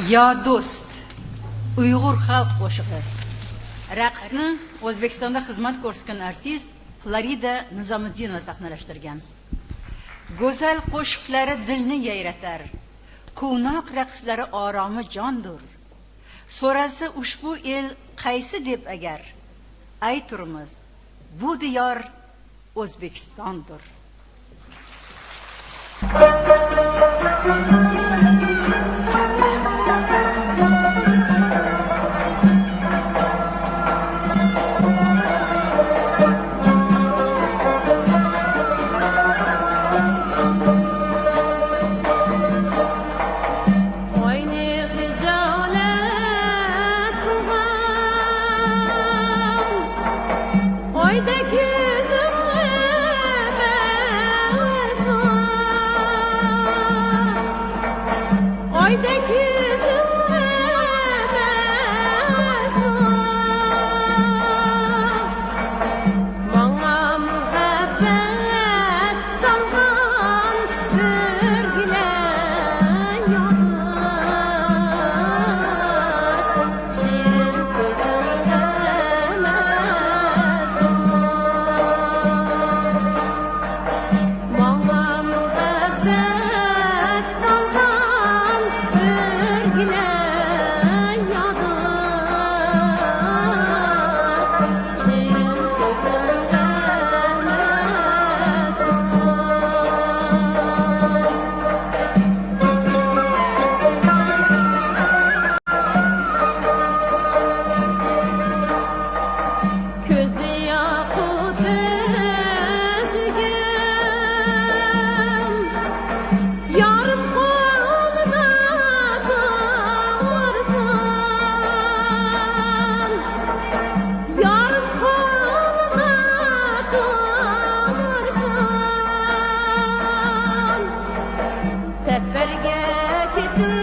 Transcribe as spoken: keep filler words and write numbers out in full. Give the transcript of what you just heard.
يا دوست، ئۇيغۇر خەلق قوشىقى. رەقسنى ئۆزبېكىستاندا خىزمەت كۆرسەتكەن ئارتىس فلورىدا نىزامىدىنوۋا سەھنىلەشتۈرگەن. گۈزەل قوشۇقلىرى دىلنى يايرىتار، قوناق رەقسلىرى ئارامى جاندۇر. سورالسا ئۇشبۇ ئېل قايسى دەپ ئەگەر، ئايتۇرمىز، بۇ دىيار ئۆزبېكىستاندۇر. ماڭا مۇھەببەت سالغان كۆرگۈلەر يادىمىز، شېرىن سۆزۈڭ ئەمەسمۇ. ماڭا مۇھەببەت سالغان كۆرگۈلەر يادىمىز، شېرىن سۆزۈڭ ئەمەسمۇ. كۆز ياقۇت ئۈزگۈم يارىم قولدا تۇرسۇن، يارىم قولدا تۇرسۇن. سەپەرگە كېتىپ